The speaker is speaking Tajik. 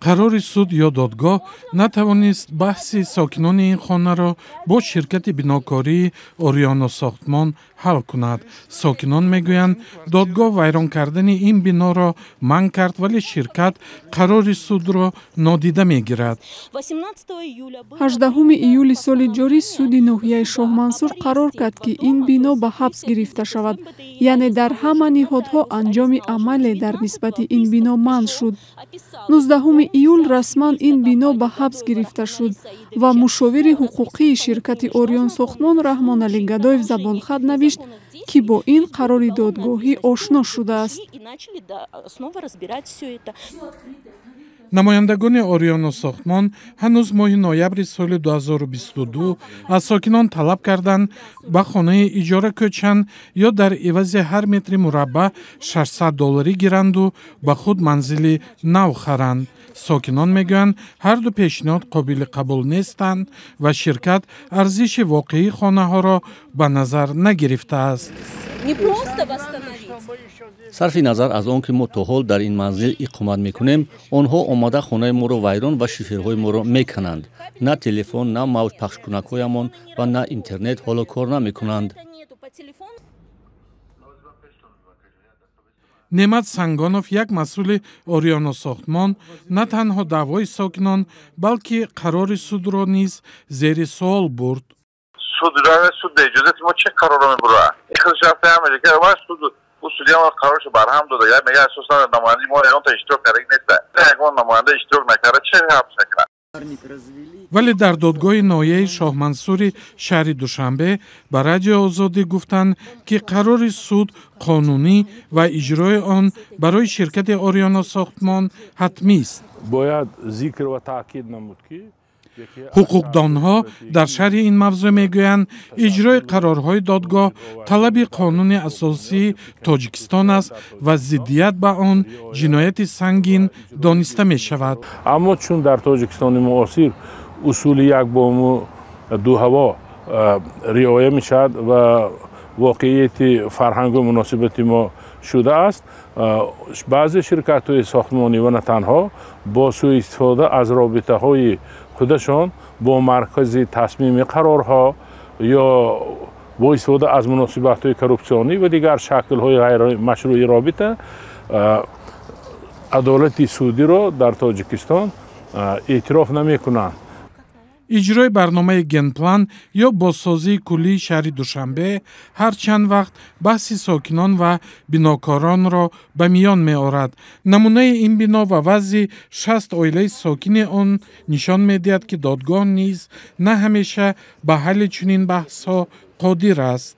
Қарори суд ё додгоҳ натавонист баҳси сокинони ин хонаро бо ширкати бинокории Ориёносохтмон ҳал кунад. Сокинон мегӯянд, додгоҳ вайрон кардани ин биноро манъ кард, вале ширкат қарори судро нодида мегирад. 18 июли соли ҷорӣ суди ноҳияи Шоҳмансур қарор кард, ки ин бино ба ҳабс гирифта шавад, яъне дар ҳама ниҳодҳо анҷоми амале дар нисбати ин бино манъ шуд. 19 июл расман ин бино ба ҳабс гирифта шуд ва мушовири ҳуқуқии ширкати Ориёнсохтмон Раҳмоналӣ Гадоев забонхат навишт, ки бо ин қарори додгоҳӣ ошно шудааст. Намояндагони Ориёносохтмон ҳанӯз моҳи ноябри соли 2022 аз сокинон талаб карданд, ба хонаи иҷора кӯчанд ё дар ивази ҳар метри мураббаъ 600 долларӣ гиранду ба худ манзили нав харанд. Сокинон мегӯянд, ҳарду пешниҳод қобили қабул нестанд ва ширкат арзиши воқеии хонаҳоро ба назар нагирифтааст. Сарфи назар аз он ки мо то ҳол дар ин манзил иқомат мекунем, онҳо омада хонаи моро вайрон ва шиферҳои моро мекананд. На телефон, на мавҷпахшкунакҳоямон ва на интернет ҳоло кор намекунанд. Неъмат Сангонов, як масъули Ориёносохтмон, на танҳо даъвои сокинон, балки қарори судро низ зери суол бурд. Суд суд иҷозати мо чӣ қарорро мебурад? Ӯ судя қароршо барҳам дода, я мега, асосан намояндаи мо ягонта иштирок кардаги неста. Ягон намоянда иштирок накарда, чӣ ҳабс мекунад? Вале дар додгоҳи ноҳияи Шоҳмансури шаҳри Душанбе ба Радиои Озодӣ гуфтанд, ки қарори суд қонунӣ ва иҷрои он барои ширкати Ориёносохтмон ҳатмист. Бояд зикр ва таъкид намуд, ки ҳуқуқдонҳо дар шарҳи ин мавзӯъ мегӯянд, иҷрои қарорҳои додгоҳ талаби қонуни асосии Тоҷикистон аст ва зиддият ба он ҷинояти сангин дониста мешавад. Аммо чун дар Тоҷикистони муосир усули як бому ду ҳаво риоя мешавад ва воқеияти фарҳангу муносибати мо шудааст, баъзе ширкатҳои сохтмонӣ ва на танҳо бо сӯистифода аз робитаҳои худашон бо маркази тасмими қарорҳо ё бо истифода аз муносибатҳои коррупсионӣ ва дигар шаклҳои ғайримашрӯи робита адолати судиро дар Тоҷикистон эътироф намекунанд. Иҷрои барномаи генплан ё бозсозии куллии шаҳри Душанбе ҳар чанд вақт баҳси сокинон ва бинокоронро ба миён меорад. Намунаи ин бино ва вазъи 60 оилаи сокини он нишон медиҳад, ки додгоҳ низ на ҳамеша ба ҳалли чунин баҳсҳо қодир аст.